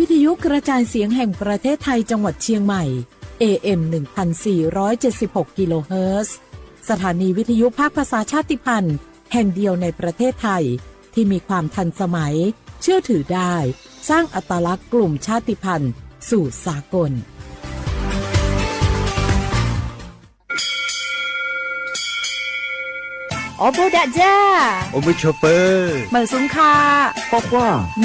วิทยุกระจายเสียงแห่งประเทศไทยจังหวัดเชียงใหม่ เอ เอ็ม หนึ่งพันสี่ร้อยเจ็ดสิบหก กิโลเฮิรตซ์ สถานีวิทยุภาคภาษาชาติพันธุ์แห่งเดียวในประเทศไทย ที่มีความทันสมัย เชื่อถือได้ สร้างอัตลักษณ์กลุ่มชาติพันธุ์สู่สากล Ua npawg dam ja, ua npawg chauffeur, mawm xoo kha,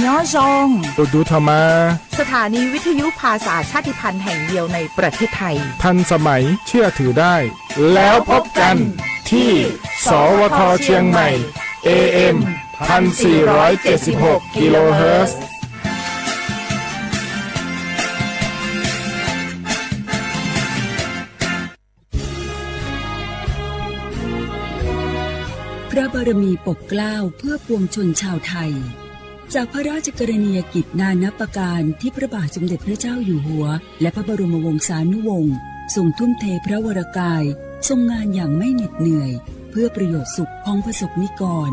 nyob zoo, tus dub tho mas. สถานีวิทยุภาษาชาติพันธุ์แห่งเดียวในประเทศไทย ทันสมัย เชื่อถือได้ แล้วพบกันที่ สวท เชียงใหม่ เอ เอ็ม พันสี่ร้อยเจ็ดสิบหก กิโลเฮิรตซ์ พระบารมีปกเกล้าเพื่อปวงชนชาวไทย จากพระราชกรณียกิจนานับประการที่พระบาทสมเด็จพระเจ้าอยู่หัว และพระบรมวงศานุวงศ์ทรงทุ่มเทพระวรกาย ทรงงานอย่างไม่เหน็ดเหนื่อย เพื่อประโยชน์สุขของประสบนิกร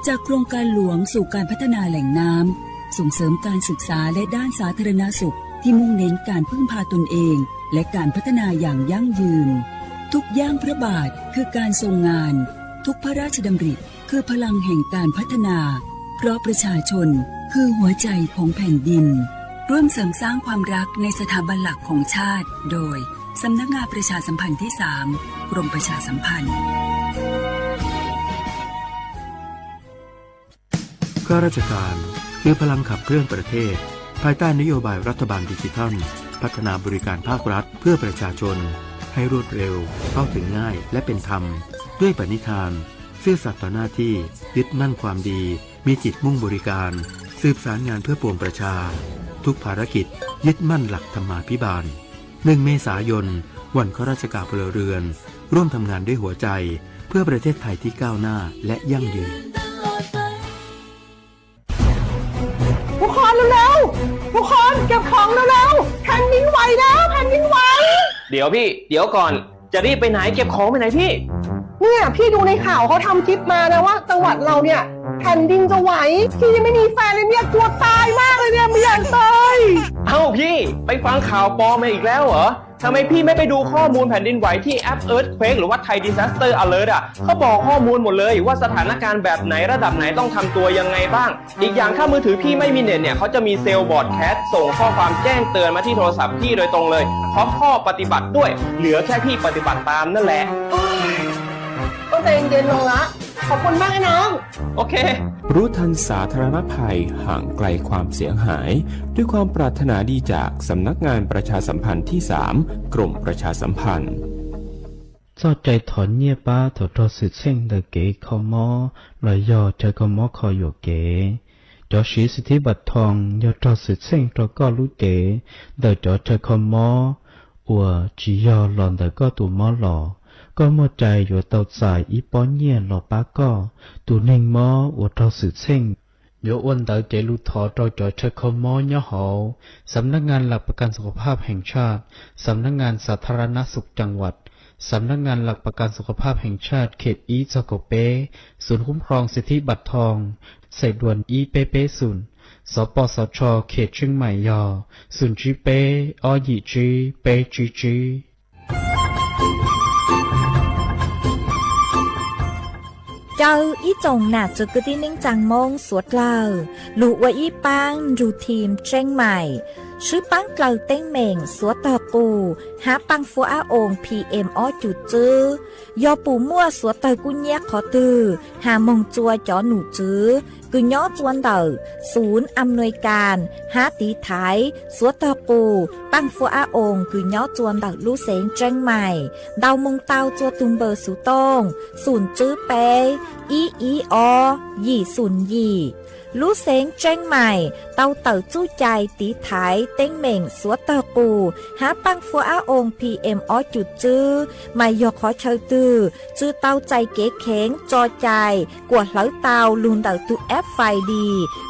จากโครงการหลวงสู่การพัฒนาแหล่งน้ำ ส่งเสริมการศึกษาและด้านสาธารณสุขที่มุ่งเน้นการพึ่งพาตนเอง และการพัฒนาอย่างยั่งยืน ทุกย่างพระบาทคือการทรงงาน ทุกพระราชดำริคือพลังแห่งการพัฒนา เพราะประชาชนคือหัวใจของแผ่นดิน ร่วมเสริมสร้างความรักในสถาบันหลักของชาติ โดย สำนักงานประชาสัมพันธ์ที่สาม กรมประชาสัมพันธ์ ข้าราชการคือพลังขับเคลื่อนประเทศ ภายใต้นโยบายรัฐบาลดิจิทัล พัฒนาบริการภาครัฐเพื่อประชาชน ให้รวดเร็ว เข้าถึงง่าย และเป็นธรรม ด้วยปณิธาน ซื่อสัตย์ต่อหน้าที่ ยึดมั่นความดี มีจิตมุ่งบริการ สืบสารงานเพื่อปวงประชา ทุกภารกิจ ยึดมั่นหลักธรรมาภิบาล หนึ่ง เมษายน วันข้าราชการพลเรือน ร่วมทำงานด้วยหัวใจ เพื่อประเทศไทยที่ก้าวหน้าและยั่งยืน ทุกคนเร็วๆ ทุกคนเก็บของเร็วๆ แผ่นดินไหวแล้ว แผ่นดินไหว เดี๋ยวพี่ เดี๋ยวก่อน จะรีบไปไหน เก็บของไปไหนพี่ เนี่ยพี่ดูในข่าวเขาทำคลิปมานะว่าจังหวัดเราเนี่ยแผ่นดินจะไหว พี่ยังไม่มีแฟนเลยเนี่ยกลัวตายมากเลยเนี่ยไม่อยากตาย เอ้าพี่ ไปฟังข่าวปลอมมาอีกแล้วเหรอ ทำไมพี่ไม่ไปดูข้อมูลแผ่นดินไหวที่แอป Earthquake หรือว่า Thai Disaster Alert อ่ะ เขาบอกข้อมูลหมดเลยว่าสถานการณ์แบบไหนระดับไหนต้องทำตัวยังไงบ้าง อีกอย่างถ้ามือถือพี่ไม่มีเน็ตเนี่ย เขาจะมี Cell Broadcast ส่งข้อความแจ้งเตือนมาที่โทรศัพท์พี่โดยตรงเลย พร้อมข้อปฏิบัติด้วย เหลือแค่พี่ปฏิบัติตามนั่นแหละ ก็ใจเย็นลงละ ขอบคุณมากนะน้อง โอเค รู้ทันสาธารณภัย ห่างไกลความเสียหาย ด้วยความปรารถนาดีจากสำนักงานประชาสัมพันธ์ที่สาม กรมประชาสัมพันธ์ Txoj cai thov nyiaj pab thaum raug xwm txheej ntawm kev kho mob los yog chaw kho mob kho yuam kev. Cov siv xim thib npam thoo yog raug xwm txheej rau koj lub cev ntawm cov chaw kho mob uas tsis yog los ntawm koj tus mob los. Koj muaj cai yuav tau txais ib pob nyiaj los pab koj tus neeg mob uas raug xwm txheej. Yuav ua ntawv cev lus thov rau cov chaw kho mob nyob hauv สำนักงานหลักประกันสุขภาพแห่งชาติ สำนักงานสาธารณสุขจังหวัด สำนักงานหลักประกันสุขภาพแห่งชาติเขต ib txog kaum peb, ศูนย์คุ้มครองสิทธิบัตรทอง สายด่วน ib peb pebศูนย์, สปสช เขตเชียงใหม่ yog ศูนย์ tsib peb, ob yim tsib, peb tsib tsib. Caw ib tsoom nam txiv kwv tij neej tsaa Moob suav dlawg lug ua ib paab nrug team Tseeb Maim swb paab dlaws teeb meem suav tawg qus hab paaj fuab ab oo PM ob cum txwb. Yog puas muaj suav tawg kub nyiab qhov twg, has moog tsua cov num tswv kws nyob tsua ntawm xunv am nuis kas hab tiv thaiv suav tawg qus paaj fuab ab oo kws nyob tsua ntawm lub xeev Tseeb Maim, ntaus moog tau tsua tug npawb xuv tooj xum tswb peb ib ib ob yim xum yim. Lub xeev Tseeb Maim tau tawm txuj cai tiv thaiv teeb meem suav tawg qus hab paaj fuab ab oo PM ob cum txwb, mas yog qhov chaw twg tsw tau txais kev kheev tso cai kuas hlawv tau lug ntawm tug FID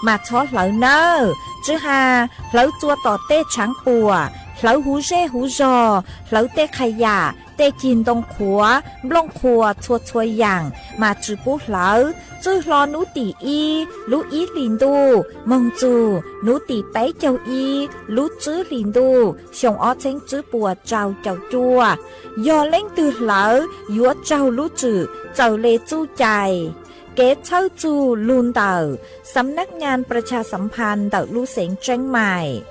mas txhob hlawv nawb. Tsw has hlawv tsua tom tej tshaav puam Hlawv huv zej huv zog, hlawv tej qhas yam, tej cig ntoo qhuav, nplooj qhuas txhua txhua yaam mas tsi pub hlawv. Txwj hlo nub tim ib lub ib hlis ntuj moog txug nub tim peb caug ib lub tswb hlis ntuj xyoo ob txheeb tswb puas rau caum cuaj, yog leej twg hlawv yuav raug lub tswm txawm le txuj cai. Kev txhawb txug lug ntawm Xam Nab Nyaas Pras Tshas Xam Phas ntawm lub xeev Tseeb Maim,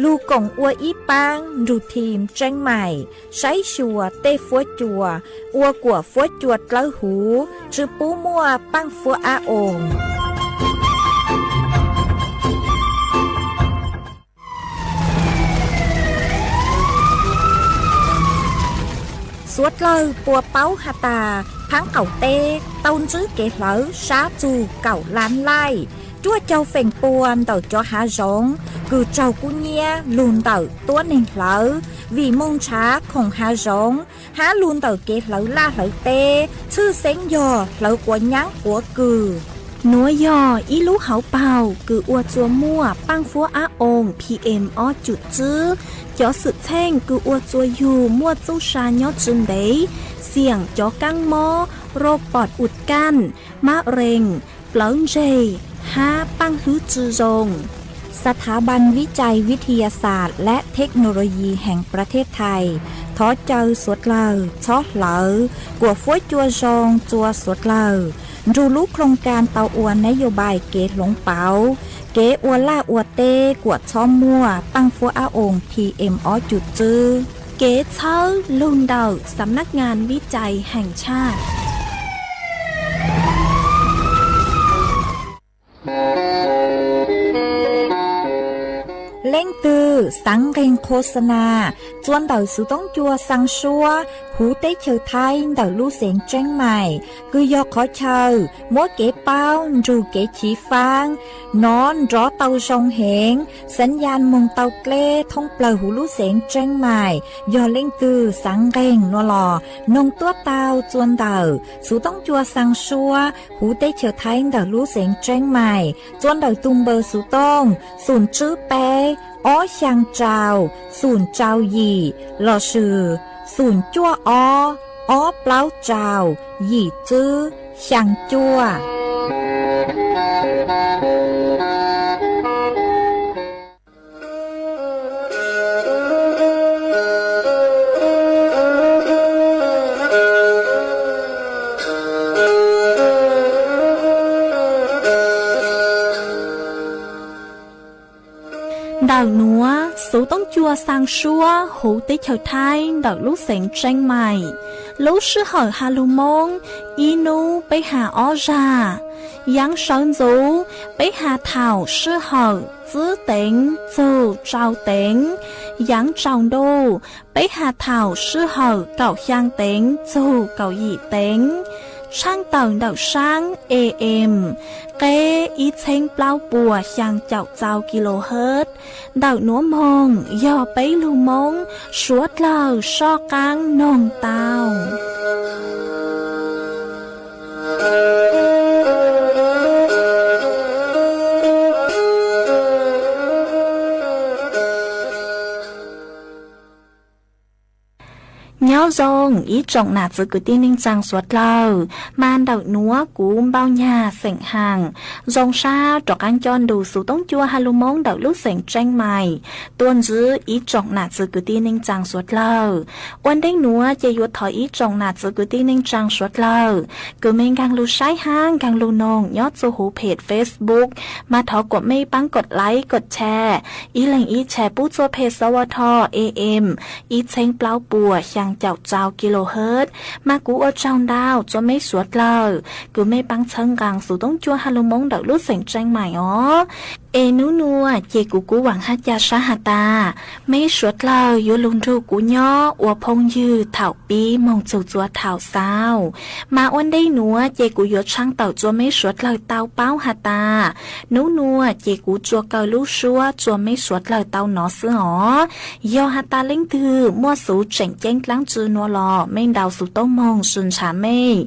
lug koom ua ib paab nrug thim Tseeb Maim saib xyuas tej fuab cua, ua kuam fuab cua dlawb huv, tsi pub muaj paaj fuab ab oos. Suav dlawg puas paub has tas, phaab qaum teb tau ntsib kev hlawv sab txug kaum lab laij, cuaj caug feem pua ntawm cov hav zoov kws raug kub nyiab lug ntawm tuab neeg hlawv, vim moog nrhav khoom hav zoov hab lug ntawm kev hlawv laj hlawv teb, tshwj xeeb yog hlawv quav nyaab quav kws. Nuav yog ib lub hauv paug kws ua txua muaj paaj fuab ab oos P M ob cum tswb. Cov xwm txheej kws ua txua yug muaj txuj sa nyob tsi ntev, xiam cov kaab mob, roj pom ua kaj, mab rees, plawv ntseg, hab paaj hwb tsi zoo. ສະຖາບັນວິໄຈວິທະຍາສາດ ແລະ ເທັກໂນໂລຢີ ແຫ່ງປະເທດໄທ thov caw suav dlawg txhob hlawv kuam fuab cua zoo rua suav dlawg, nrug lub ໂຄງການ tau ua ນະໂຍບາຍ kev hloov pauv kev ua laj ua teb kuam txhob muaj paaj fuab ab oos P M ob cum tswb. Kev txhawb lug ntawm ສຳນັກງານວິໄຈແຫ່ງຊາດ. Leej twg xaav nqeeg ໂຄສະນາ txua ntawm xuv toob cua xaa suab huv teb chaws Thaib ntawm lub xeev Tseeb Maim, kws yog qhov chaw muab kev paub nrug kev chiv faab nov nrov tau zoo heev, xaav ya moog tau dleb thoob plawg huv lub xeev Tseeb Maim. Yog leej twg xaav nqeeg nuav los noog tuab tau txua ntawm xuv toob cua xaa suab huv teb chaws Thaib ntawm lub xeev Tseeb Maim, txua ntawm tug npawb xuv tooj xum tswb peb ob xyaa rau xum rau yim lossis xum cuaj ob ob plaub rau yim tswb xyaa cuaj. Ntawm nuav, xuv toob cua xaa suab huv teb chaws Thaib ntawm lub xeev Tseeb Maim. Lub sij hawm has lug Moob, ib nub peb has ob zag. Yaav sawv ntxuv, peb has thaum sij hawm tsib teev txug rau teev. Yaav tsaus ntuj, peb has thaum sij hawm kaum xyaa teev txug kaum yim teev. Tshaaj tawm ntawm saab A M, qeb ib txheeb plaub puas xyaa caum txau kilohertz. Ntawm nuav moog yog peb lug Moob suav dlawg soj qaab noog tau. Nyob zoo ib tsoom nam txwv kwv tij neej tsaa suav dlawg, mas ntawm nuav kuv Npauj Nyag xeem Haam zoo sab rov qaab coj nrug xuv toob cua has lug Moob ntawm lub xeev Tseeb Maim tuaj ntsib ib tsoom nam txwv kwv tij neej tsaa suav dlawg. Ua ntej nuav ces yuav thov ib tsoom nam txwv kwv tij neej tsaa suav dlawg kws mej nkaag lug saib hab nkaag lug noog nyob txug huv phem Facebook, mas thov kuam mej paab kov like kov share, ib leeg ib share pub txug phem S W T A M ib txheeb plaub puas xyaa caum txau kilohertz, mas kuv ua tsaug ntau txug mej suav dlawg kws mej paab txhawb nqaa xuv toob cua has lug Moob ntawm lub xeev Tseeb Maim os. Es nub nuav ces kuv kuj vaam hab ca sab has tas, mej suav dlawg yuav lug nrug kuv nyob ua phooj ywg thaum pib moog txug txua thaum xaus. Mas ua ntej nuav ces kuv yuav tshaaj tawm txug mej suav dlawg tau paub has tas, nub nuav ces kuv tsuas kaw lub suab txug mej suav dlawg tau nov xwb os. Yog has tas leej twg muaj xuv tseem ceeb dlaab tsi nuav los mej ntaus xuv tooj moog sw nrhav mej,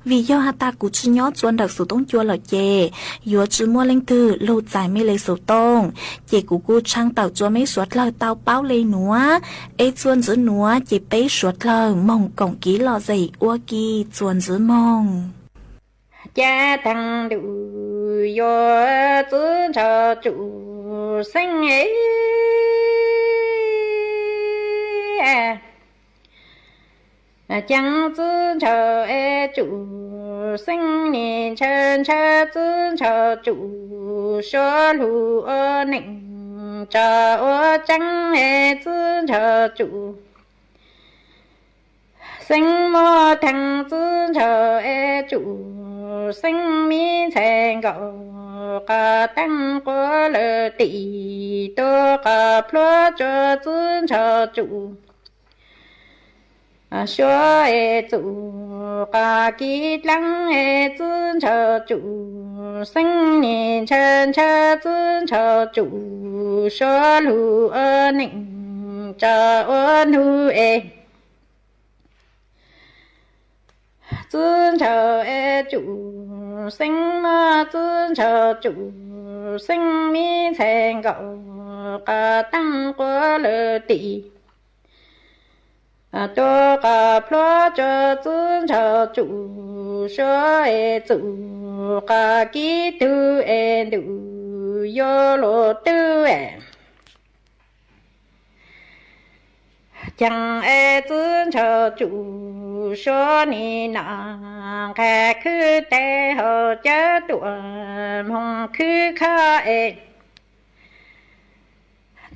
vim yog has tas kuv tsi nyob txua ntawm xuv toob cua lawm ces yuav tsi muaj leej twg lug txais mej le Xus Tooj, ces kuv kuj tshaj tawm rua meb suav dlawg tau paub le nuav. Es txuas ntxiv nuav ces peb suav dlawg moog koom kiv lom zem ua ke txuas ntxiv moog. Ca taag ntuj yuav txwv ntshaw tsum xeeb e, ceev txwv ntshaw e tsum xeeb nim ntshaw ntshaw txwv ntshaw tsum suav lug ua neej tsa ua tseeb e txwv ntshaw tsum xeeb muab theej txwv ntshaw e tsum xeeb miv ntxhais nkaus qas teeb quav lawm tim tuaj qas plhuav tsua txwv ntshaw tsum suav e tsum qas kiv dlaab e txwv ntshaw tsum xeeb nim ntshaw ntshaw txwv ntshaw tsum suav lug ua neej tsa ua nug e txwv ntshaw e tsum xeeb muab txwv ntshaw tsum xeeb miv ntxhais nkaus qas teeb quav lawm tim tuaj qas plhuav tsua txwv ntshaw tsum suav e tsum qas kiv tug e ntuj yuav luag twg e ceev e txwv ntshaw tsum suav nim nam nqag khwb tes haus cawv tuam moog khwb khab e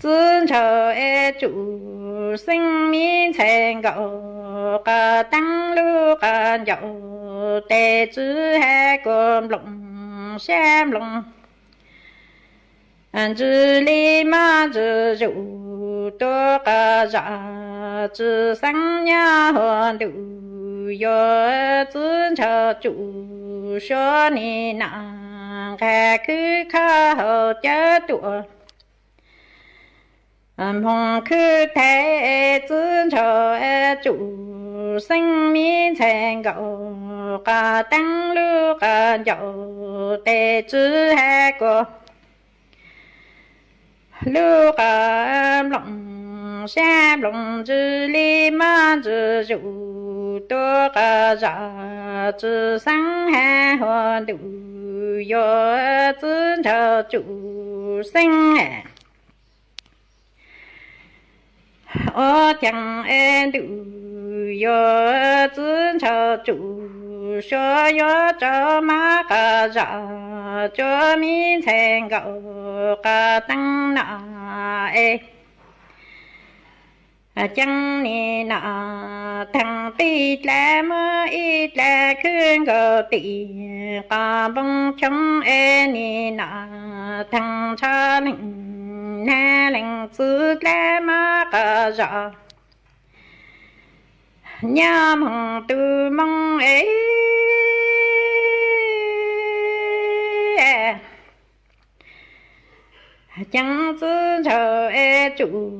txwv ntshaw e tsum xeeb miv ntxhais nkaus qas teeb lub qas ncaus tes tswv has kuas nploos sab nploos ntsws li mab ntsws zuj tuaj qas zam tsi xeeb nyab huv ntuj yuav txwv ntshaw tsum suav nim nam nqag khwb khab haus cawv tuam moog khwb tes txwv ntshaw tsum xeeb miv ntxhais nkaus qas teeb lub qas ncaus tes tswv has kuas lub qas nploos sab nploos ntsws li mab ntsws zuj tuaj qas zam tsi xeeb has huv ntuj yuav txwv ntshaw tsum xeeb ua ceev e ntuj yuav txwv ntshaw tsum suav yuav tso mab qas zam tsua miv ntxhais nkaus qas teeb nam e ceev nim nam theej pib dlav muab ib dlav khwb nkaus tim qas npoo choob e nim nam theej ntshaw leej nag leej txwv dlav mab qas zam nyab moog tu moo e ceev txwv ntshaw e tsum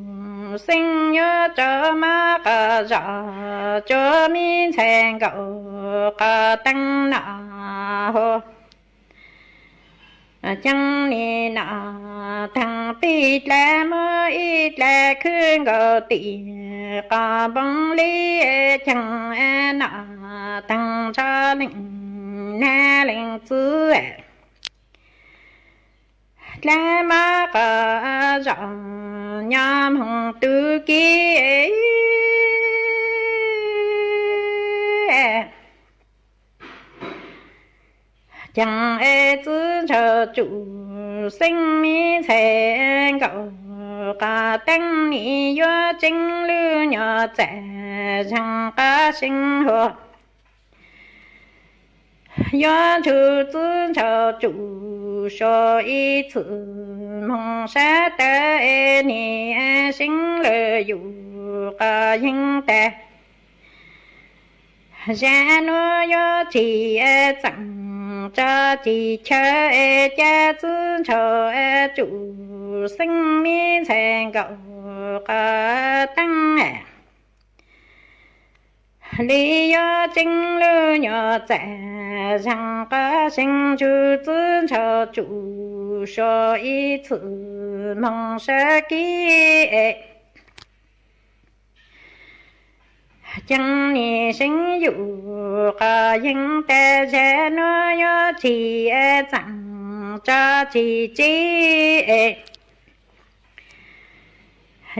xeeb yuav tso mab qas zam tsua miv ntxhais nkaus qas teeb nam huv ceev nim nam theej pib dlav muab ib dlav khwb nkaus tim qas npoo li ceev nam theej ntshaw leej nag leej txwv dlav mab qas zam nyab moog tu kiv ceev e txwv ntshaw tsum xeeb miv ntxhais nkaus qas teeb nim yuav tseeb lub nyuas txam zeeg qab seeb huv yuav ntsug txwv ntshaw tsum suav ib txwm moog sab tawv e nim seeb lawm yus qas yeeb tag zag nuav yuav tsim txeem tso tsim chaw e ca txwv ntshaw tsum xeeb miv ntxhais nkaus qas teeb Li yuav ceeb lub nyuag txaj zeeg qab seeb, ntsug txwv ntshaw tsum suav ib txwm moog sawv kev es ceeb nim seeb yum qhov yeeb tas zag nuav yuav tsis txeem tso tsis tsib es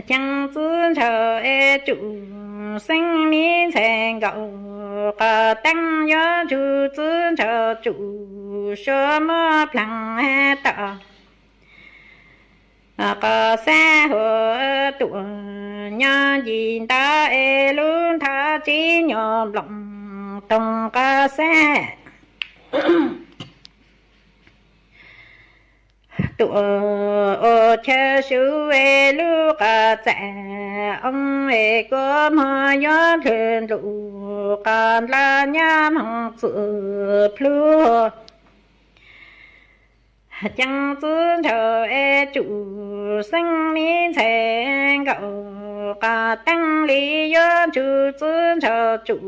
ceeb txwv ntshaw es tsum xeeb mi ntxhais nkaus qhov teeb yuav ntsug txwv ntshaw tsum suav muab plaag tom qhov xab huam tuam nyob ncig ntav es lub nthov tsib nyuag nploom toog qhov xab tuam ua chaw suv es lub qhov txaj oob es kua muag yuav dlhwg nlug qhov nplaj nyab moog txwm plhu ceeb txwv ntshaw es tsum xeeb mi ntxhais nkaus qhov teeb li yuav ntsug txwv ntshaw tsum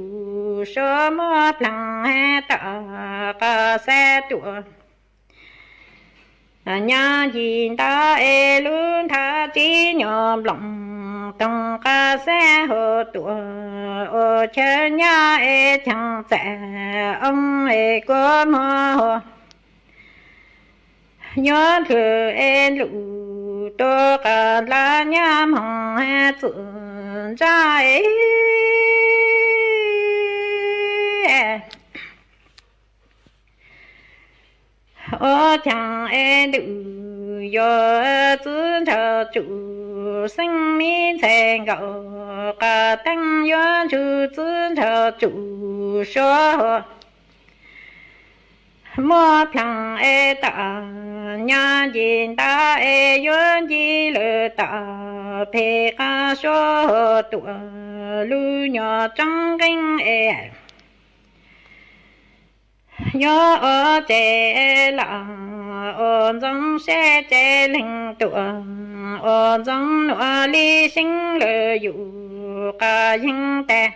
suav muab plaag tom qhov xab tuam nyob ncig ntav es lub nthov tsib nyuag nploom toog qhov xab huam tuam ua chaw nyob es ceeb txaj oob es kua muag yuav dlhwg es nlug tuam qhov nplaj nyab moog txwm ntsab es ua ceeb es ntws yuav txwv ntshaw tsum xeeb mi ntxhais nkaus qhov teeb yuav ntsug txwv ntshaw tsum suav muab plaag es tom nyob ncig ntav es yuav ncig lawm tom peg qab suav tuam lub nyuag tsoob nqeeb es yuav ua tsev los ua ntxoov sab tsev leeg tuam ua ntxoov nuav li seeb lawm yus qhov yeeb tas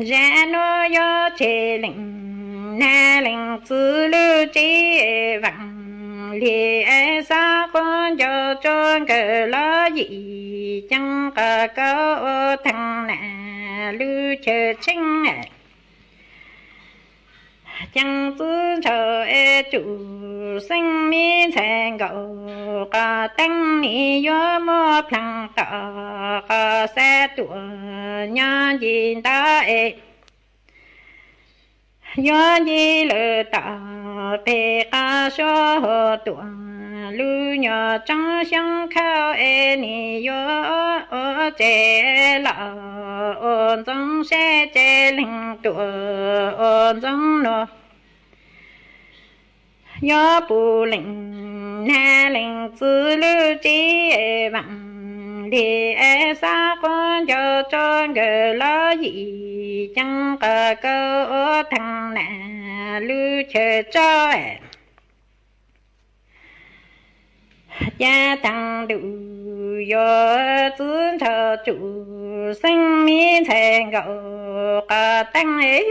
zag nuav yuav tseg leej nag leej txwv lub tsev vaam li es xav quav ncaus tso nkawd los yim ceeb qhov kaub ua thaag nam lub chaw tsheeb ceeb txwv ntshaw es tsum xeeb mi ntxhais nkaus qhov teeb nim yuav muab plaag tom qhov xab tuam nyob ncig ntav es yuav ncig lawm tom peg qab suav tuam lub nyuag tsoob xyoob khauj es nim yuav ua tsev los ua ntxoov sab tsev leeg tuam ua ntxoov nuav yuav pum leej nag leej txwv lub tsev vaam li es xav quav ncaus tso nkawd los yim ceeb qhov kaub ua thaag nam lub chaw tso ca taag ntuj yuav txwv ntshaw tsum xeeb mi ntxhais nkaus qhov teeb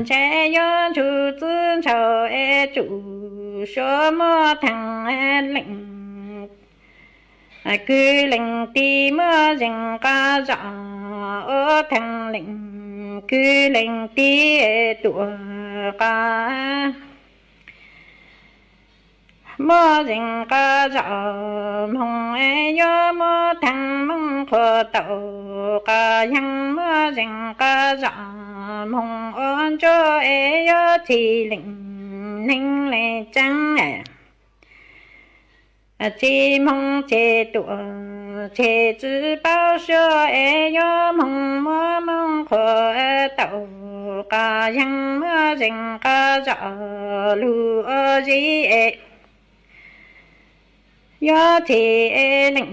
ntshai yuav ntsug txwv ntshaw es tsum suav muab thaag leej kwv leej tij muab zeeg qhov zog ua thaag leej kwv leej tij tuam qhov muab zeeg qhov zog moog es yuav muab thaag moog qhuav tau qhov yeeb muab zeeg qhov zog moog ua ntsuab es yuav txhij leej neeg leej tsaa tsis moog tsis tuam tsis tsi paub suav es yuav moog muab moog qhuav tau qhov yeeb muab zeeg qhov zog lug ua zis es yuav txhij leej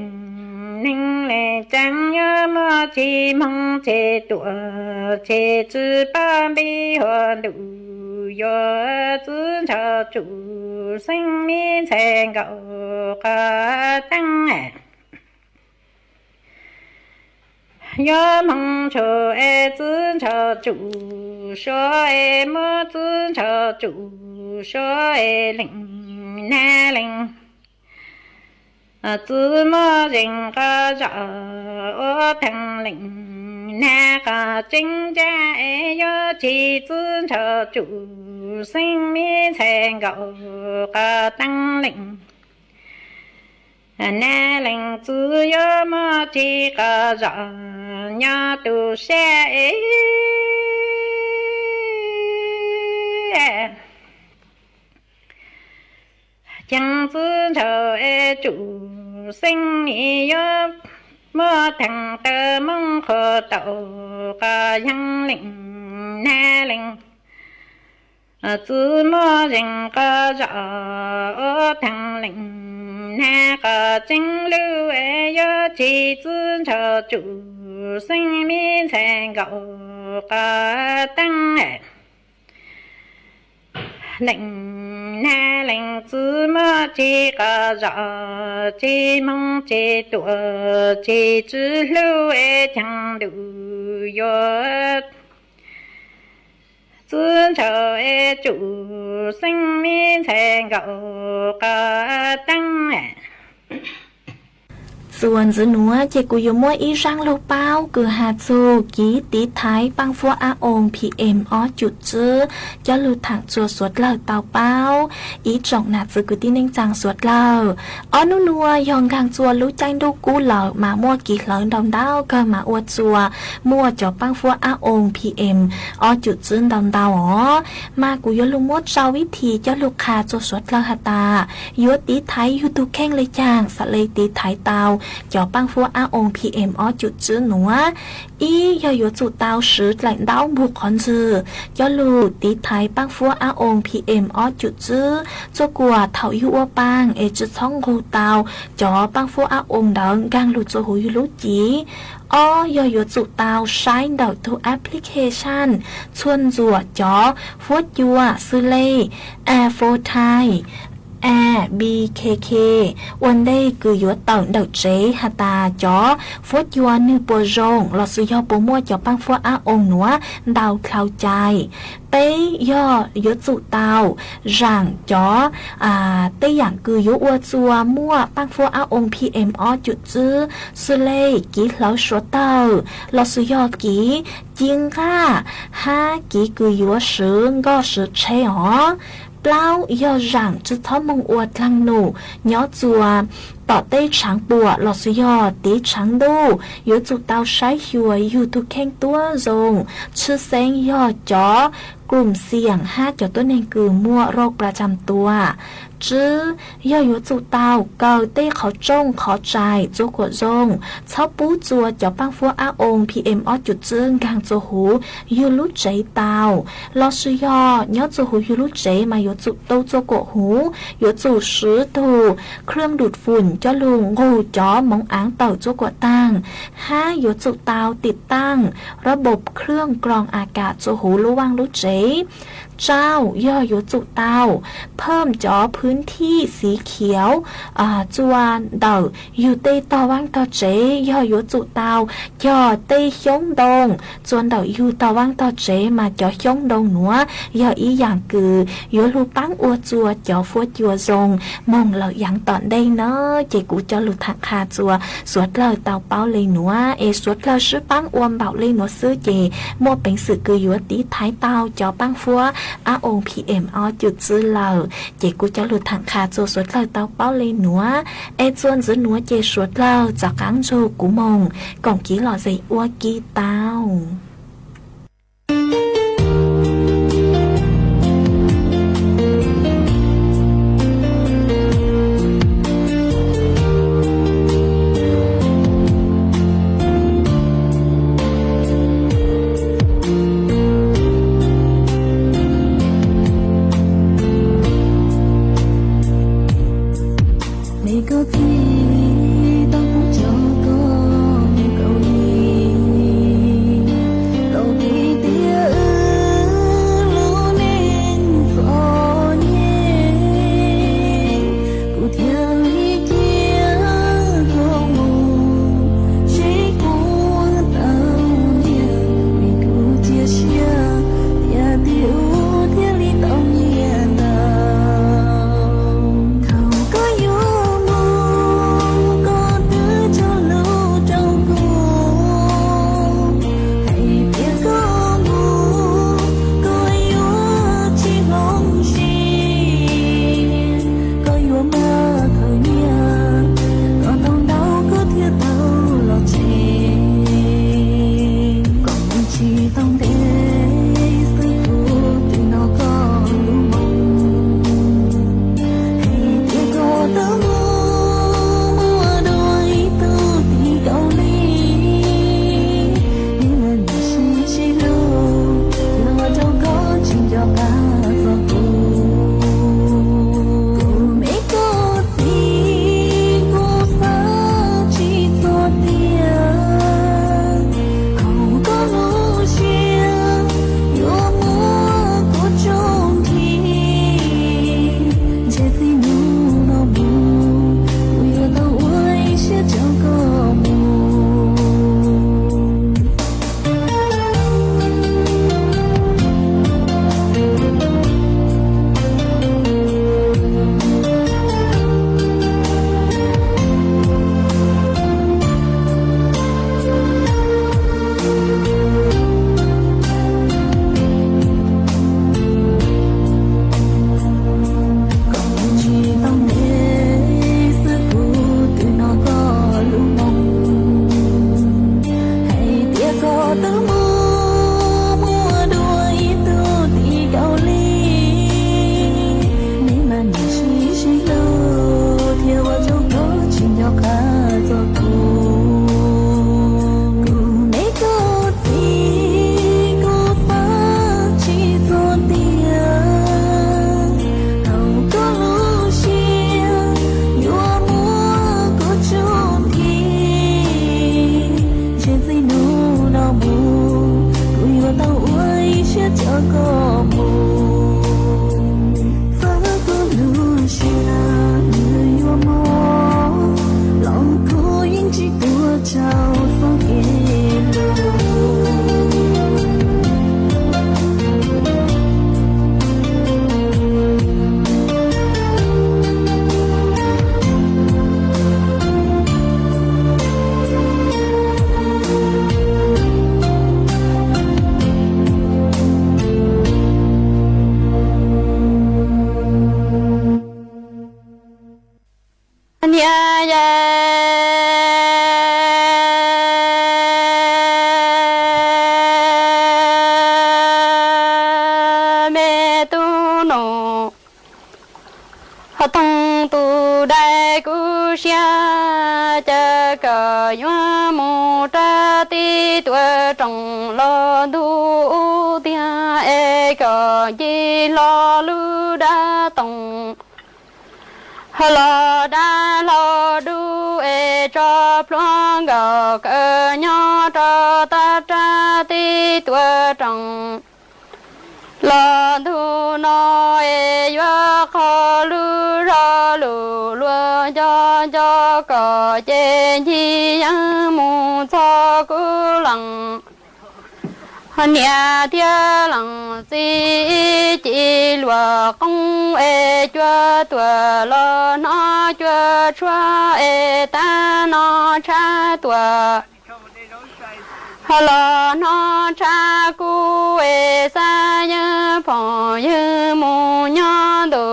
neeg leej tsaa yuav muab tsis moog tsis tuam tsis tsi paub npib huam ntuj yuav txwv ntshaw tsum xeeb me ntxhais nkaum qhov teeb. Yuav moog tshum es txiv ntshaw tsum suav es muab txiv ntshaw tsum suav es leej nab leej. Txiv muab zeeg qhov zog ua theej leej nab qhov tseeb ncaj es yuav tsis txiv ntshaw tsum xeeb me ntxhais nkaum qhov teeb leej. Nab leej txiv yuav muab tsis qhov zog nyob tu siab es ceev txiv ntshaw es tsum xeeb es yuav muab theej taw moob qhuav tau qhov yeeb leej nab leej. Txiv muab zeeg qhov zog ua theej leej nab qhov tseeb lug es yuav tsis txiv ntshaw tsum xeeb me ntxhais nkaum qhov teeb. Leej nab leej txiv muab tsis qhov zog tsis moog tsis tuam tsis tsw hlub es ceev ntuj yuav txiv ntshaw es tsum xeeb me ntxhais nkaum qhov teeb. Txuas ntxiv nuav ces kuv yuav muab ib zaaj lug paub kws has txug kiv tiv thaiv Paaj Fuab Ab Oo P M ob cum tswb coj lug thaam txuas suav dlawg tau paub. Ib tsoom nam txwv kwv tij neej tsaa suav dlawg, ob nub nuav yog nkaag txua lub caij ntuj kub lawm mas muaj kiv hlawv ntau ntau kawg mas ua txua muaj cov Paaj Fuab Ab Oo P M ob cum tswb ntau ntau os. Mas kuv yuav lug muab tsau vib thim coj lug qha txua suav dlawg has tas yuav tiv thaiv yug tug kheej le caag xaav le tiv thaiv tau cov Paaj Fuab Ab Oo P M ob cum tswb nuav. Ib yog yuav tsum tau swv dlaim ntaub npug qhov ntswg coj lug tiv thaiv Paaj Fuab Ab Oo P M ob cum tswb txua kuas thaum yug ua paaj es tsi txhob nqug tau cov Paaj Fuab Ab Oo ntawd nkaag lug txua huv yug lub civ. Ob yog yuav tsum tau saib ntawm tug application txhua ntxuam cov fuab cua xws le A four Thai, A B K K, ua ntej kws yuav tawm ntawm tsev has tas cov fuab cua nwg puas zoo lossis yog puas muaj cov Paaj Fuab Ab Oo nuav ntau dlhau cai. Peb yog yuav tsum tau zaam cov tej yaam kws yuav ua txua muaj Paaj Fuab Ab Oo P M ob cum tswb xws le kiv hlawv suav dlawg lossis yog kiv ci nqaj hab kiv kws yuav swv nkoj swv tsheb os. Plaub yog zaam tsi txhob moog ua dlaag num nyob txua tom tej tshaav puam lossis yog tiv tshaav ntuj, yuav tsum tau saib xyuas yug tug kheej tuab zoo, tshwj xeeb yog cov krum xiam hab cov tuab neeg kws muaj roj pla tsam tua. Tswb yog yuav tsum tau kaw tej qhov tsooj qhov tsais txua kuam zoo, txhob pub txua cov Paaj Fuab Ab Oo P M ob cum tswb nkaag txua huv yug lub tsev tau, lossis yog nyob txua huv yug lub tsev mas yuav tsum tu txua kuam huv, yuav tsum swv tug khwj dum fum coj lug nqug cov moov aav tawm txua kuam taag, hab yuav tsum tau tim taaj rab npom khwj kroo a kas txua huv lub vaaj lub tsev. Tsau yog yuav tsum tau phaj cov phwv thij xiv khiav txua ntawm yug tej tog vaaj tog tsev, yog yuav tsum tau cog tej xyoob ntoo txua ntawm yug tog vaaj tog tsev mas cov xyoob ntoo nuav yog ib yaam kws yuav lug paab ua txua cov fuab cua zoo moog lawm yaav tom ntej no. Ces kuv coj lug thaam qha txua suav dlawg tau paub le nuav es suav dlawg swb paab ua npaum le nuav xwb ces muaj peev xwm kws yuav tiv thaiv tau cov Paaj Fuab Ab Oo P M ob cum tswb lawm. Ces kuv coj lug thaam qha txua suav dlawg tau paub le nuav es txua ntxiv nuav ces suav dlawg txav qaab nrug kuv moog koom kiv lom zem ua ke tau. Me koj txiv tau kuv coj koj mus kau li. Niam yawg me tub nus, ho toog tus dais kuv siab, cas kom yuav mus rau tib tuam rooj los ntuj ub tiag es kom ncig hlo lub dab toog. Ho los dab hlau dub es tso plhuav nkaus kaw nyob rau tag rab tib tuam rooj. Los ntuj no es yuav qhov lub zog lus luag nco nco kom ces ncig yeeb mus txog kuv leej. Ho niam thiab leej txiv ib ci luag qoob es cua tuam los hnov cua tshuab es tab no tshab tuam. Ho los hnov tshab kub es xav yeej phoom yeej mus nyob ntu.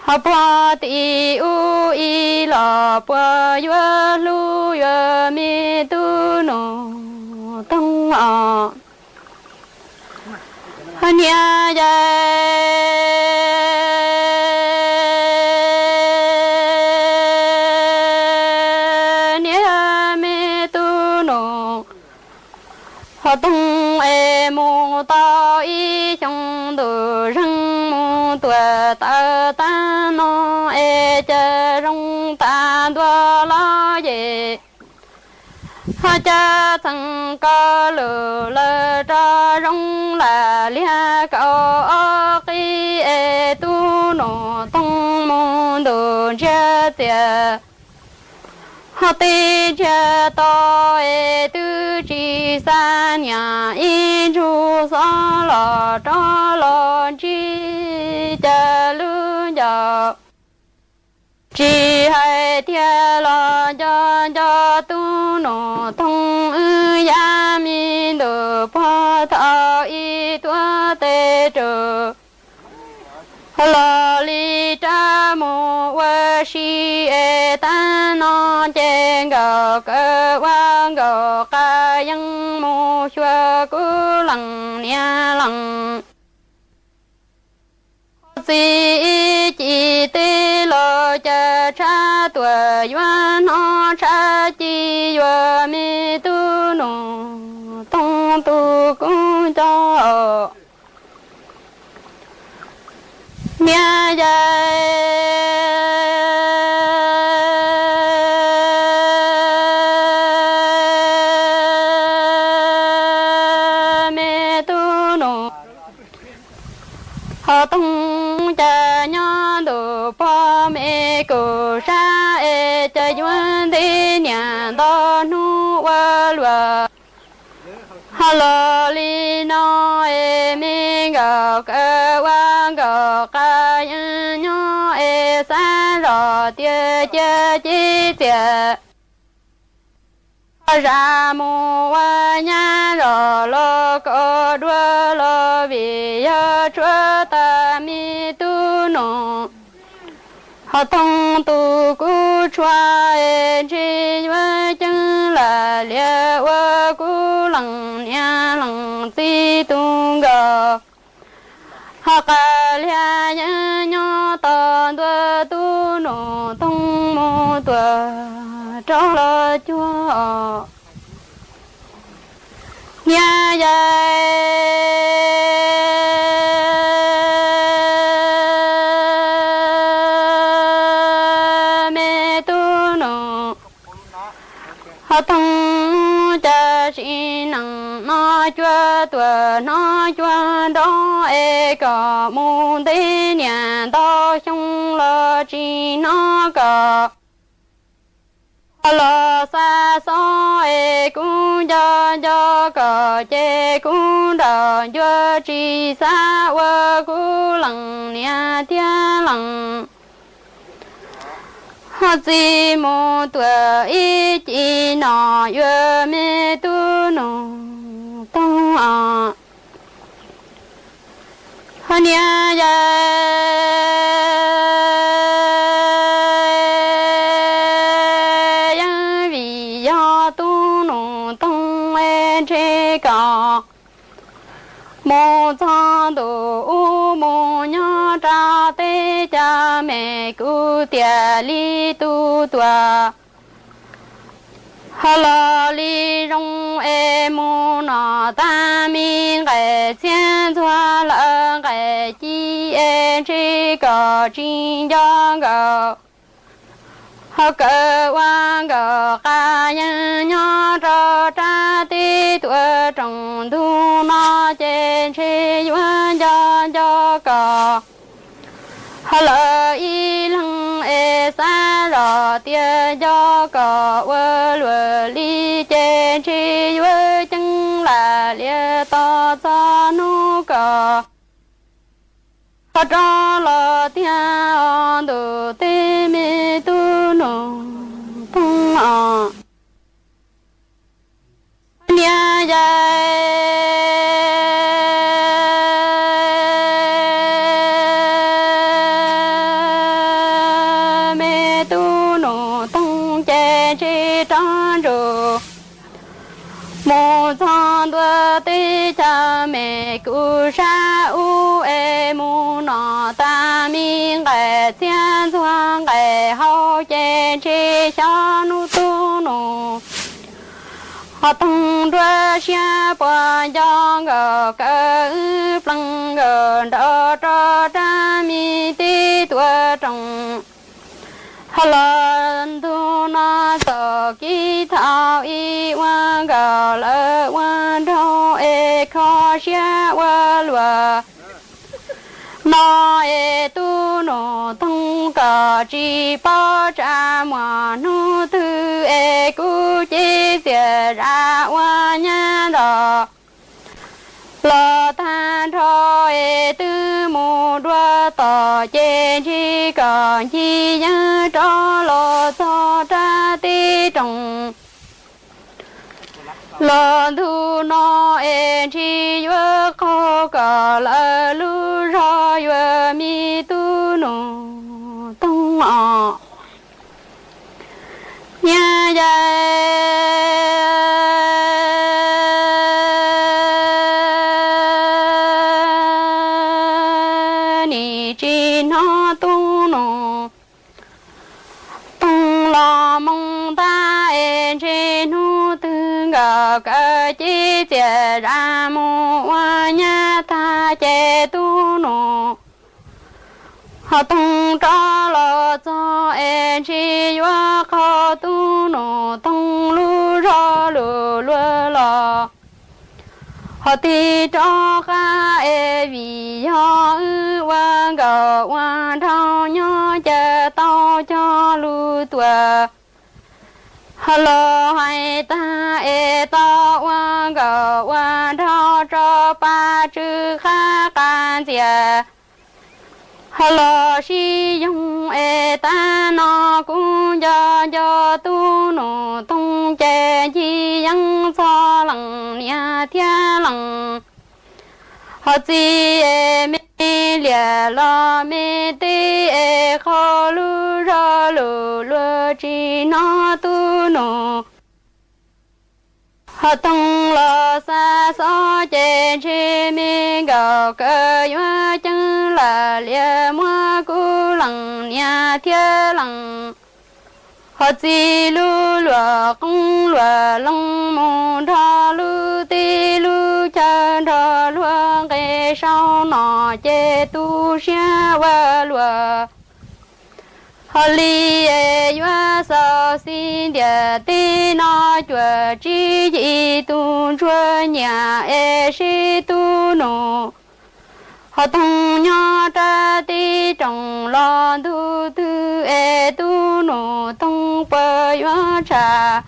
Ho puag tim ub ib los puas yuav hlub yuav me tub nus toog os. Ho niam yawg niam yawg me tub nus, ho toog es mus tau ib xyoo ntu zeeg mus tuam tawm tag no es cas zoo tas ntua los ces ho cas txheem kaus lus lawm rau zoo lam liag kaum ob qib es tub nus toog mus ntu ntsiag txias. Ho tib ntsiag to es twb tsis xa niam ib ntsug xov los rov los ntsib cas lub ncauj. Tsis hais tiag los nco nco tub nus toog wb yam me ntu puag thaum ib tuam tes rau los li rab mus ua si es tab no ces nkaum kaw ua nkaum qab yeej mus xyuas kuv leej niam leej txiv ib ci teb los cas tshab tuam yuav hnov tshab ci yuav me tub nus toog tus kuv nco niam yawg me tub nus. Ho toog cas nyob ntu pog me kuv sab es cas yuav ntev niam ntau hnub ua luam. Ho los li no es me nkaum kaw ua nkaum qab yeej nyob es xav zoj tias cia cib txias ho zam mus ua nyab zoj los kaum dua los vim yog tshuav tas me tub nus. Ho toog tus kuv tshuav es ntshe yuav ceeb lam liam ua kuv leej niam leej txiv tus nkaus. Ho qab liag yeej nyob tos ntua tub nus toog mus tuam rov los cuag niam yawg me tub nus. Ho toog cas tsis neej no cuag tuam hnov cuag nrov es kom mus ntev niam ntau xyoo los tsis hnov kom. Ho los xa xov es kuv nco nco kom ces kuv nraum ncua tsis xav ua kuv leej niam thiab leej ho txiv mus tuam ib ci no yuav me tub nus toog os. Ho niam yawg kom mus txog ntu ub mus nyob rau teb chaws Mes kuv tias li tus tuam ho los li zoo es mus nom tag me nqaim txhiab ntxuag lawm nqaim ci es ntshe kom tsis nco nkawd ho kawm ua nkawm qas yeej nyob rau rab teb tuam rooj ntug no ces ntshe yuav nco nco kom ho lawv ib leeg es xav zoj tias nco kom ua luaj li ces ntshe yuav ceeb lam liam tos txog hnub kom ho rov los tiag os ntuj teb me tub nus toog os. Niam yawm me tub nus toog ces ntshe rov ntsuj mus txog ntua teb chaws Mes kuv sab ub es mus nom tag me nqaim txhiab ntxuag nqaim hauv ces ntshe xyov hnub tub nus ho toog nruab siab puas nco nkawd kaw wb plees nkawd nraum rau rab me teb tuam rooj ho los ntug no txaus kiv thaum ib ua nkawd lawv ua nraug es kho siab ua luaj no es tub nus toog kom tsis paub tsa muaj hnub twg es kuv cia txias zam ua nyab nrog los tag nrho es twb mus dua tom ces ntshe kom ncig yeeb rov los txog rab teb rooj los ntug no es ntshe yuav qaug kom lawv lub zog yuav me tub nus toog os. Niam yawm nim tsis hnov tub nus toog los moo ntag es ntshe hnub twg nkawd kaw cia txias zam mus ua nyab tag ces tub nus ho toog rov los txog es ntshe yuav qaug tub nus toog lub zog lus luag los ho tig rov qab es vim yog wb ua nkawm ua nraug nyob ces tau cog lus tuam ho los hais tag es tau ua nkawm ua nraug rau pab tsw qab qas ntxias ho los sib yoog es tab no kuv nco nco tub nus toog ces ncig yeeb txog leej niam thiab leej ho txiv es me liam los me teb es qaug lub zog lus luag tsis hnov tub nus ho toog los xa xov ces ntshe me nkawm kaw yuav ceeb lam liam muab kuv leej niam thiab leej ho txiv lub luag qoob luag loo mus nrog lub teb lub chaw nrog luag nqe sau no ces tu siab ua luaj ho li es yuav xaus xib ntiag teb no cuaj tsib yim tus ntsuag nyiam es sib tub nus ho toog nyob rab teb rooj los ntug twg es tub nus toog puas yuav tshaj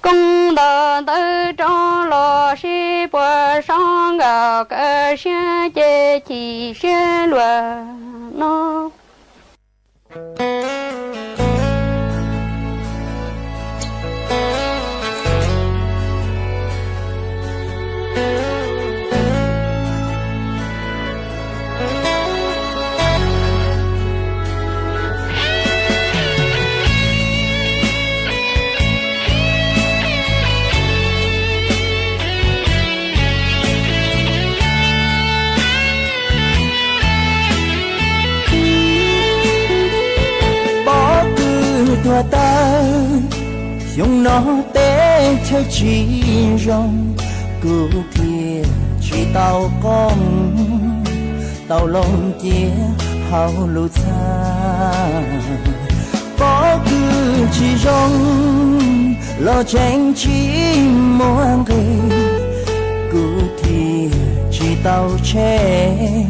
koob ntau ntawv rov los seb puas sov nkawm kaw siab ces chim siab luaj no. Ua tawg, xyoo no teb chaws tsis zoo, kuv thiaj tsis tau qoob, tau loo cia hauv lub txaj. Pob kws tsis zoo, los tseem tsis muaj nqis, kuv thiaj tsis tau tsheej,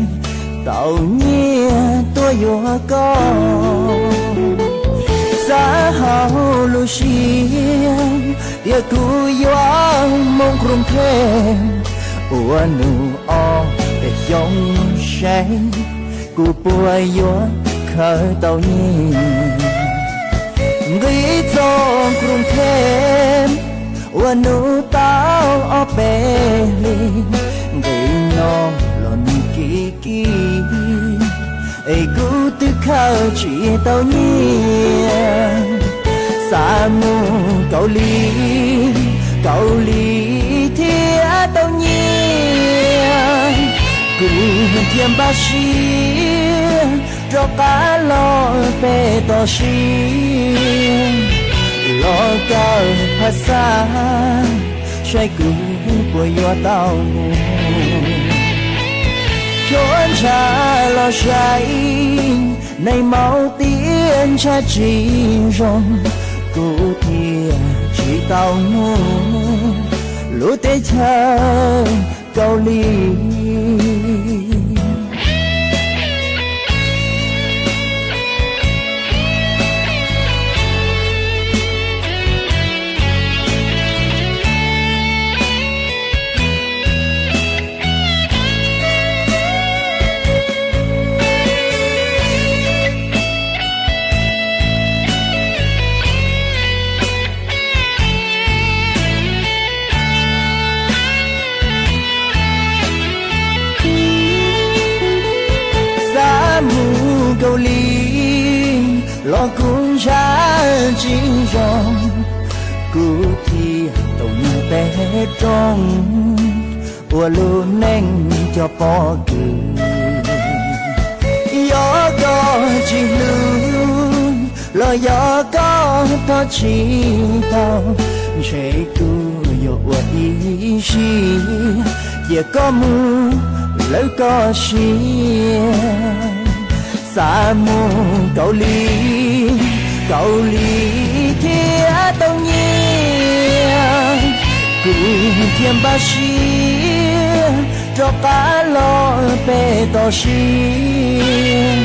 tau nyiaj tuaj yuav koj. Xav hauv lub siab tias kuv yuav mus Kroos Theb, ua nus ob peb xyoo seb kuv puas yuav khaws tau nyiaj. Nqis txog Kroos Theb, ua nus tau ob peb hlis, nqis no los nws kim kim, es kuv twb khaws tsis tau nyiaj. Xav mus Kaus Lim, Kaus Lim thiaj tau nyiaj, kuv thiaj npaj siab rov qab los pem toj siab, los kawm phas xaj, saib kuv puas yuav tau mus. Tshuab ntsha los saib, neeg maum tiab ntsha tsis zoo, kuv thiaj tsis tau mus lub teb chaws Kaus Lim. Xav mus Kaus Lim los kuv ntsha tsis zoo, kuv thiaj tau mus pem roob ua lub neej cov pob kws. Yog koj tsis hlub los yog koj thov tsis tau, ntshe kuv yuav ua ib siab cia koj mus lawv koj siab. Xav mus Kaus Lim, Kaus Lim thiaj tau nyiaj, kuv thiaj npaj siab rov qab los pem toj siab,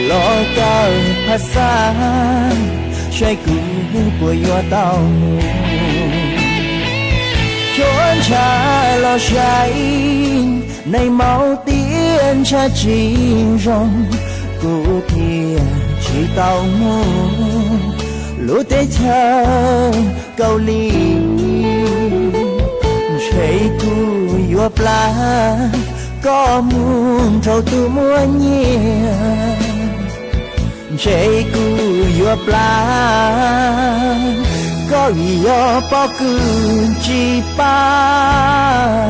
los kawm phas xaj, saib kuv puas yuav tau mus. Tshuab ntsha los saib, neeg maum tiab ntsha tsis zoo, kuv thiaj tsis tau mus lub teb chaws Kaus Lim. Ntshe kuv yuav plam koj mus nrog tus muaj nyiaj, ntshe kuv yuav plam koj vim yog pob kws tsis pab.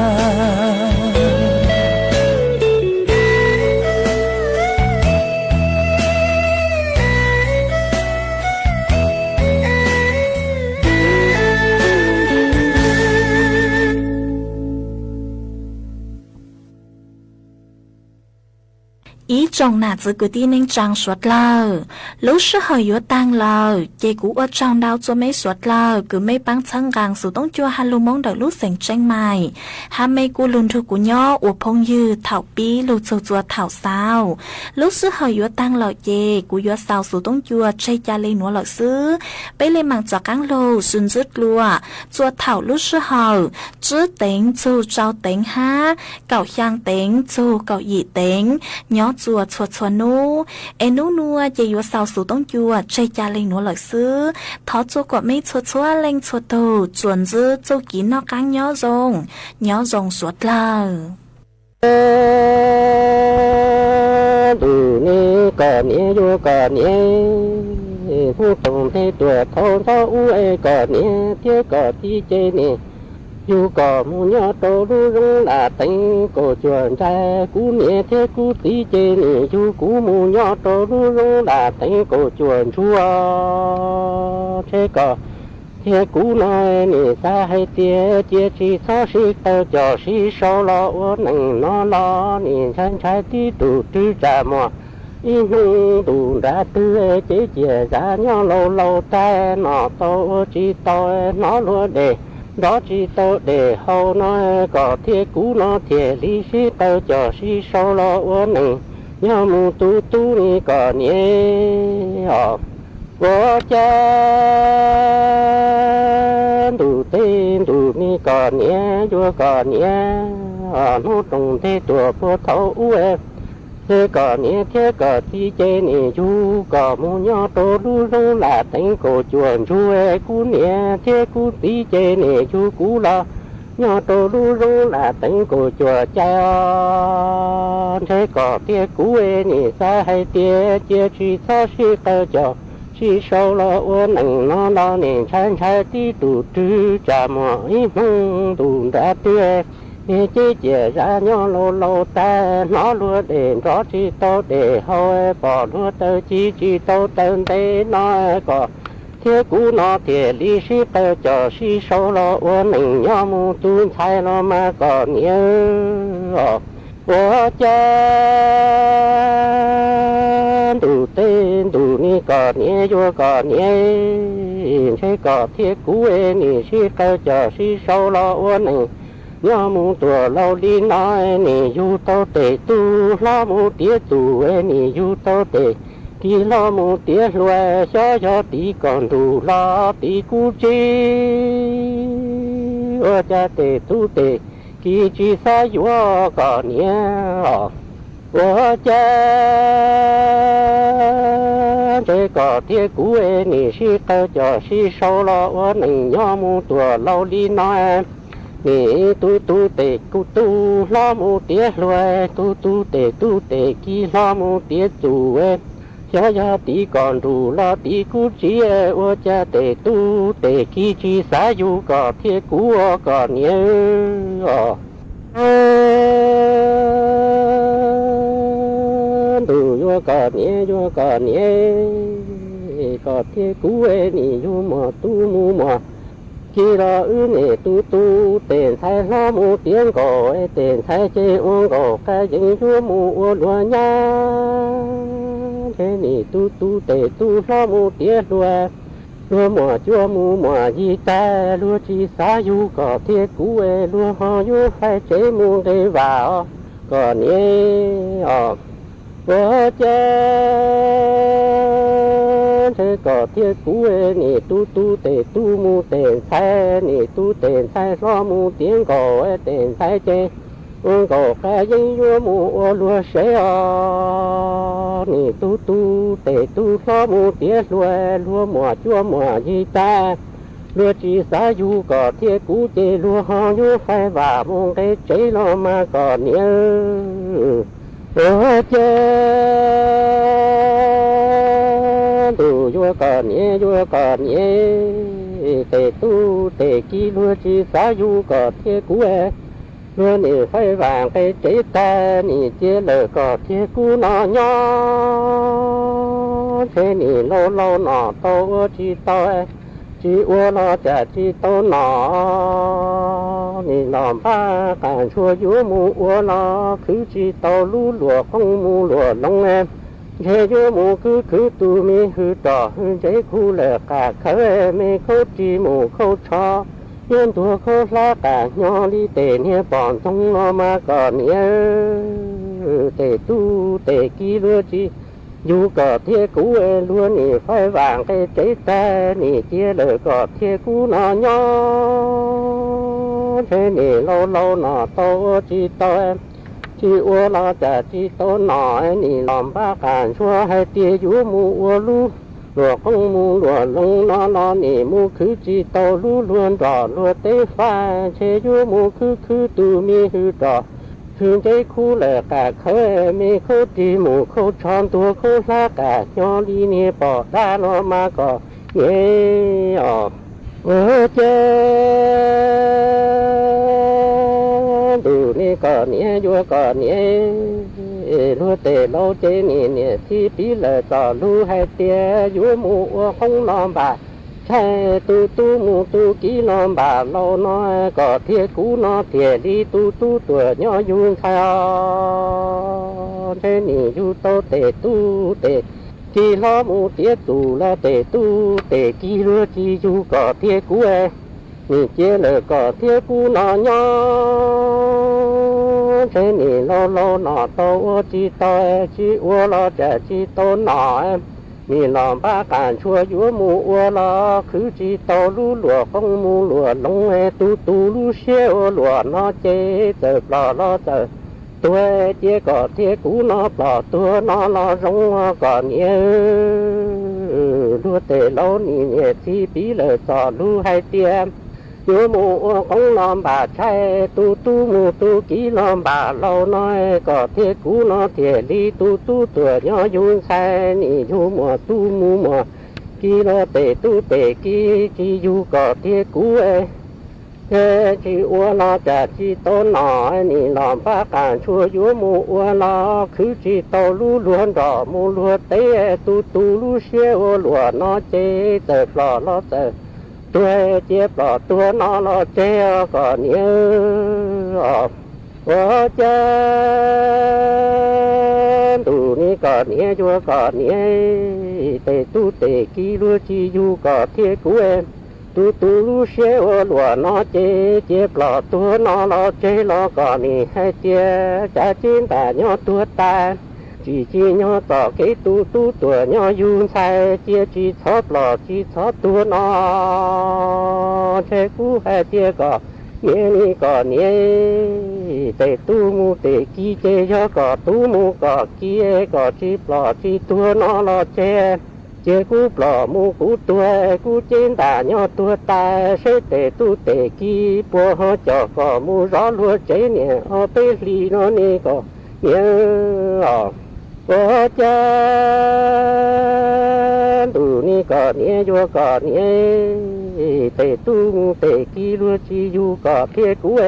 Ib tsoom nam txiv kwv tij neej tsaa suav dlawg, lub sij hawm yuav taag lawm ces kuv ua tsaug ntau txug mej suav dlawg kws mej paab txhawb nqaa Xov Tooj Cua has lug Moob ntawm lub xeev Tseeb Mais, hab mej kuj lug nrug kuv nyob ua phooj ywg thaum pib lug txug txua thaum xaus. Lub sij hawm yuav taag lawm ces kuv yuav xaus Xov Tooj Cua tseg ca le nuav lawm xwb. Peb le maam rov qaab lug sib ntsib dlua txua thaum lub sij hawm tsib teev txug rau teev hab kaum xyaa teev txug kaum yim teev nyob txua txhua txhua nub. Es nub nua ces yuav xaus Xov Tooj Cua tseg ca le nuav lawm xwb. Thov txua kuam mej txhua txhua leej txhua tug tsuas ntsib txuj kev noj qaab nyob zoo, nyob zoo suav dlawg. Tus ne kom niam yuav kom niam, hnub toom nthe tuam thaub ntxob ub es kom niam thiab kom txiv ces niam yug kom mus nyob rau lub zos Lam Teev Kaum Cuam Ntsais. Kuv niam thiab kuv txiv ces nim yug kuv mus nyob rau lub zos Lam Teev Kaum Cuam Ntsuag. Ntshe kom thiab kuv no nim xav hais tias cia tsis txhob sib qawm cov sib sau los ua neej no los nim ntshai ntshai tib tug rwg tsam muag ib hnub ntuj nrab twg ces ciam zaj nyob laus laus tag no tau ua tsis tau hnov luag dej, nrov tsis tau dej haus no kom thiab kuv no thiaj li sib qawm cov sib sau los ua neej nyob mus tu tu ni kom niam os. Ua cas ntuj tej ntuj ni kom niam yuav kom niam hnub roos ntej tuaj puag thaum ub es kom niam thiab kom txiv ces nim yug kom mus nyob rau lub zos Lam Teev Kaum Cuam Ntsuag. Kuv niam thiab kuv txiv ces nim yug kuv los nyob rau lub zos Lam Teev Kaum Cuam Cai os. Ntshe kom thiab kuv nim xav hais tias cia tsis txhob sib qawm cov sib sau los ua neej no los nim ntshai ntshai tib tug rwg tsam muag ib hnub ntuj nrab twg ces ciam zaj nyob laus laus tag hnov luag dej nrov tsis tau dej haus, pom luag taw ci tsis tau taw ntev no kom thiab kuv no thiaj li sib qawm cov sib sau los ua neej nyob mus tu ntxhais los mas kom niam os. Ua cas ntuj tej ntuj ni kom niam yuav kom niam, ntshe kom thiab kuv nim sib qawm cov sib sau los ua neej nyob mus tuaj laus li no. Nim yug tau tes tub hlob mus tiav txus, nim yug tau tes kiv hlob mus tiav hluas, xyov yog tiv kom nrug los tiv kub tsi, ua cas tes tub tes kiv tsis xav yuav kom niam os. Ua cas ntshe kom thiab kuv nim sib qawm cov sib sau los ua neej nyob mus tuaj laus li no. Nim tub tub tes kuv tub hlob mus tiav hluas, tub tub tes tub tes kiv hlob mus tiav txus, xyov yog tiv kom nrug los tiv kub tsi, ua cas tes tub tes kiv tsis xav yug kom thiab kuv ua kom niam os. Ntuj yuav kom niam yuav kom niam, kom thiab kuv nim yug muag tub mus muag kiv los wb nim tub tub tes ntxhais hlob mus tiav nkaus, tes ntxhais ces ua nkaus qab yeeb yuav mus ua luag nyab. Ntshe nim tub tub tes tub hlob mus tiav hluas, luag muam cuab mus muam yig tag, luag tsis xav yug kom thiab kuv, luag ho yuav faib tsev mus nqe vam os kom niam os. Ua cas ntshe kom thiab kuv nim tub tub tes tub mus tes ntxhais, nim tub tes ntxhais hlob mus tiav nkaus, tes ntxhais ces ua nkaus qab yeeb yuav mus ua luag sev os. Nim tub tub tes tub hlob mus tiav hluas, luag muam cuab muam yig tag, luag tsis xav yug kom thiab kuv ces luag ho yuav faib vam mus nqe tsev los mas kom niam. Ua cas ntuj yuav kom niam yuav kom niam, tes tub tes kiv luag tsis xav yug kom thiab kuv, luag nim faib vam nqe tsev tag nim cia lawm kom thiab kuv no nyob. Ntshe nim laus laus no tau ua tsis tau, tsis ua los cas tsis tau nom, nim los npaj qas ntsuag yuav mus ua los khwv tsis tau lub luam qoob mus luam loo. Ntshe yuav mus khwv khwv tus me hwm roj hwm ntsev khu lawm qas khawv, me khaub ris mus khaub tsho, yuav ntuag khaub hlab qas hnyo li tes niag pom ntxoog no mas kom niam. Tes tub tes kiv luag tsis yug kom thiab kuv, luag nim faib vam nqe tsev tag nim cia lawm kom thiab kuv no nyob. Ntshe nim laus laus no tau ua tsis tau, tsis ua los cas tsis tau nom, nim los npaj qas ntsuag hais tias yuav mus ua lub luam qoob mus luam loo no los nim mus khwv tsis tau lub luag nroj luag teb faj, ntshe yuav mus khwv khwv tus me hwm roj hwm ntsev khu lawm qas khawv, me khaub ris mus khaub tsho ntuag khaub hlab qas hnyo li niag pom dab los mas kom niam os. Ua cas ntuj ni kom niam yuav kom niam, luag tes laus ces nim niam txib piv lawm txoj lus hais tias yuav mus ua qoob los npam tshais, tus tub mus tu kib los npam laus no, kom thiab kuv no thiaj li tus tub tuam nyob yug ntxhais os. Ntshe nim yug tau tes tub tes ki hlob mus tiav txus los tes tub tes ki luag tsis yug kom thiab kuv, nim cia lawm kom thiab kuv no nyob. Ntshe nim laus laus no tau ua tsis tau, tsis ua los tsam tsis tau nom, nim los npaj qas ntshua yuav mus ua los khwv tsis tau lub luam qoob mus luam loov, tus tus lub siab ua luam no ces txawm plom los txawm tuag, cia kom thiab kuv no plom tuag no los zoo kom niam. Luag tes laus nim niam txib piv lawm txoj lus hais tias yuav mus ua qoob los npam tshais, tus tub mus tu kib los npam laus no, kom thiab kuv no thiaj li tus tub tuam nyob yug ntxhais. Nim yug muas tub mus muas ki los tes tub tes ki tsis yug kom thiab kuv, tsis ua los tsam tsis tau nom, nim los npaj qas ntshua yuav mus ua los khwv tsis tau lub luag nrom mus luag teb, tus tus lub siab ua luam no ces txawm plom los txawm tuag, cia plom tuag no los tseg kom niam. Ua cas ntuj ni kom niam yuav kom niam, tes tub tes ki luag tsis yug kom thiab kuv, tus tus lub siab ua luam no ces cia plom tuag no los tseg los kom nim hais tias cav ceb ntam nyob tuag tas, tsis tsim nyog txoj kev tus tub tuam nyob yug ntxhais, cia tsis txhob plom tsis txhob tuag no. Ntshe kuv hais tias kom niam ni kom niam, tes tub mus tes ki ces yog kom tub mus kom ki, kom tsis plom tsis tuag no los tseg, cia kuv plom mus kuv tuag, kuv ceb ntam nyob tuag tas, seb tes tub tes ki puas ho coj kom mus zov luag tsev niam ob peb hlis no ni kom niam. Ua cas ntuj ni kom niam yuav kom niam, tes tub mus tes ki luag tsis yug kom thiab kuv,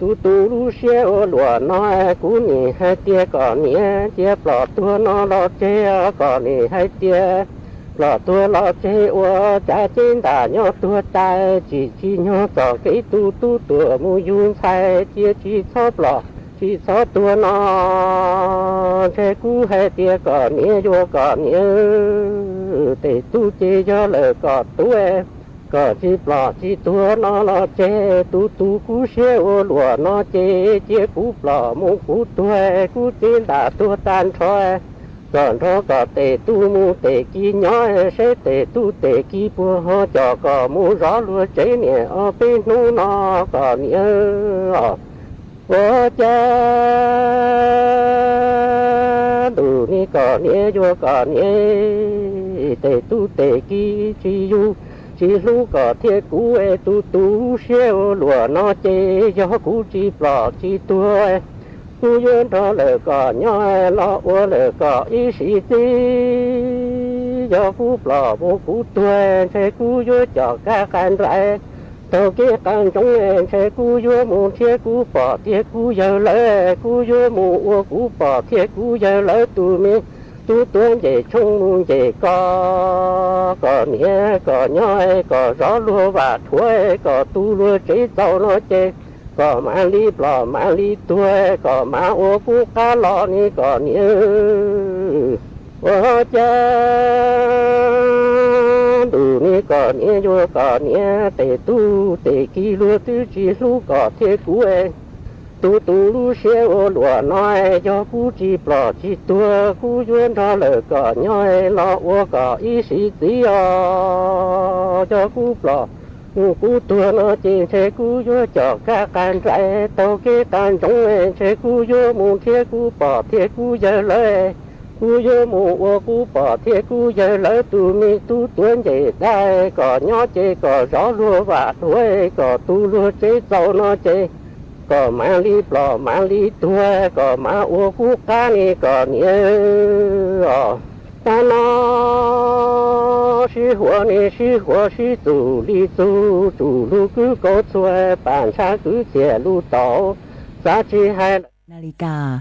tus tus lub siab ua luam no, kuv nim hais tias kom niam cia plom tuag no los tseg, kom nim hais tias plom tuag los tseg ua cav ceb ntam nyob tuag tas, tsis tsim nyog txoj kev tus tub tuam mus yug ntxhais, cia tsis txhob plom tsis txhob tuag no. Ntshe kuv hais tias kom niam yuav kom niam, tes tub ces yog lawm kom tub, kom tsis plom tsis tuag no los tseg, tus tus kuv siab ua luam no ces cia kuv plom mus kuv tuag, kuv ceb ntam tuag tag nrho, kom nrog kom tes tub mus tes ki nyob, seb tes tub tes ki puas ho coj kom mus zov luag tsev niam ob peb hnub no kom niam. Ua cas ntuj ni kom niam yuav kom niam, tes tub tes ki tsis yug tsis hlub kom thiab kuv, tus tus siab ua luam no ces yog kuv tsis plom tsis tuag, kuv yuav nrog lawm kom nyob los ua lawm kom ib sim txib. Yog kuv plom mus kuv tuag, ntshe kuv yuav coj kab qa nrais taug kev qa ntsoov, ntshe kuv yuav mus nrhiav kuv pog thiab kuv yawg lawv, kuv yuav mus ua kuv pog thiab kuv yawg lawv tus me tub tuav ncej tshoob mus ncej kos, kom niam kom nyob kom zov luag vam dhuav, kom tu luag tsev txaus no ces kom mam li plom mam li tuag, kom mam ua kuv qab los ni kom niam. Ua cas ntuj ni kom niam yuav kom niam, tes tub tes ki luag twb tsis hlub kom thiab kuv, tus tus lub siab ua luam no, yog kuv tsis plom tsis tuag, kuv yuav nrog lawm kom nyob los ua kom ib sim txib os. Yog kuv plom mus kuv tuag no ces ntshe kuv yuav coj kab qa nrais taug kev qa ntsoov, ntshe kuv yuav mus nrhiav kuv pog thiab kuv yawg lawv, kuv yuav mus ua kuv pog thiab kuv yawg lawv tus me tub tuav ncej dab, kom nyob ces kom zov luag vam dhuav, kom tu luag tsev txaus no ces kom mam li plom mam li tuag, kom mam ua kuv qab ni kom niam os. Tag no Sib huas ne sib huas sib txuj li txuj, tsuj lug kwv kaus txhua, pam ntshav kwv txiag lug tau, xav tsis hais lawm. Na li kas.